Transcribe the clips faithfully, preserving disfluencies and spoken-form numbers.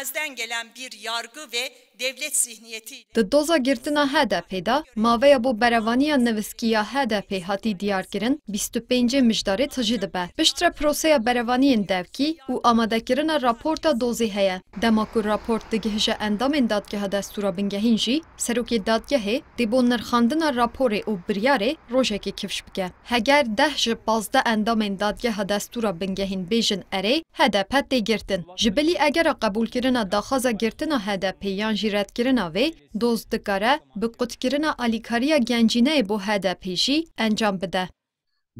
Azden gelen bir yargı ve devlet zihniyeti. Di doza girtina H D P de, maveya bo berevaniya nivîskî ya H D P hatî diyarkirin, bîst û pêncê mijdarê tijî dibe. Piştre proseya berevaniyên devkî û amadekirina raporta dozê heye. Dema ku raport digihije endamên Dadgeha Destûra Bingehîn jî, serokê dadgehê dê bo nirxandina raporê û biryarê rojekê kifş bike. Heger deh ji pazdeh endamên Dadgeha Destûra Bingehîn bêjin erê, H D P tê girtin. Ji bilî egera qebûlkirina daxwaza girtina H D P yan jî redkirina vê, doz dikare bi qutkirina alîkariya gencîneyê bo H D P jî encam bide.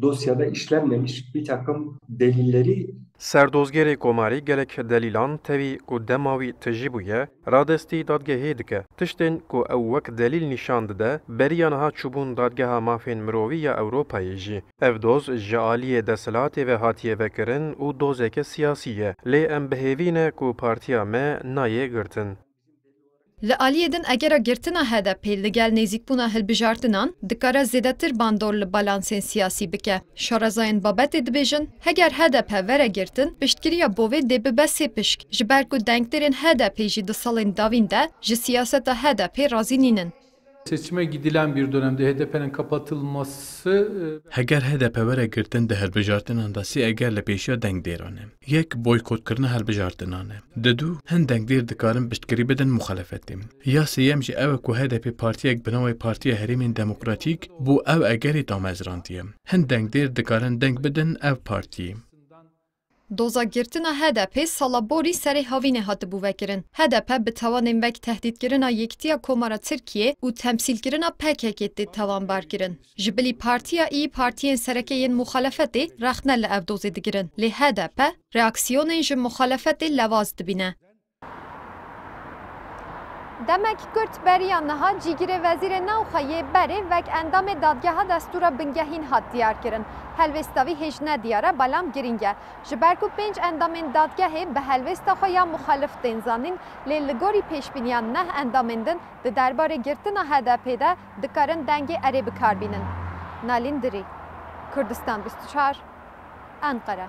Dosyada işlenmemiş bir takım delilleri Serdozgerê Komarî gelek delîlan tevî ku dema wî tijî bûye, radestî dadgehê dike. Tiştên ku ew wek delîl nîşan dide, beriya niha çûbûn Dadgeha Mafên Mirovî ya Ewropayê jî. Ev doz ji aliyê desthilatê ve hatiye vekirin û dozeke siyasî ye. Lê em bi hêvî ne ku partiya me nayê girtin. Li aliyê din egera girtina H D P li gel nêzîkbûna hilbijartinan dikare zêdetir bandor li balansên siyasî bike. Şarezayên babetê dibêjin, heger H D P were girtin, piştgiriya bo vê dê bibe sê pişk, ji ber ku dengdêrên H D P jî di salên davîn de ji siyaseta H D P razî nînin. Seçime gidilen bir dönemde H D P'nin kapatılması e, Heger H D P were girtin di hilbijartinan de sê eger li pêşiya dengdêran e. Yek boykotkirina hilbijartinan e. Didu, hin dengdêr dikarin piştgirî bidin muxalefetê. Ya sêyem jî ew e ku H D P partiyek bi navê Partiya Herêmên Demokratîk bo ew egerê damezrandiye. Hin dengdêr dikarin deng bidin ev partiyê. Doza girtina H D P sala borî serê havînê hatibû vekirin. H D P bi tawanên wek tehdîdkirina yekitiya Komara Tirkiyê û temsîlkirina P K K tê tawanbar kirin. Ji bilî Partiya Îyî partiyên sereke yên muxalefetê rexne li ev dozê digirin. Lê H D P reaksiyonên ji muxalefetê lewaz dibîne. Demek kurt beriya niha cîgirê Wezîrê Navxa yê berê wek endamê Dadgeha Destûra Bingehîn hat diyarkirin. Helwêsta wî hêj ne diyar e, belam girîng e. Ji ber ku pênc endamên dadgehê bi helwêsta xwe ya muxalif tên zanîn, lê li gorî pêşbîniya neh endamên din di derbarê girtina H D P de dikarin dengê erê bi kar bînin. Nalîn Dirî, Kurdistan bîst û çar, Enqere.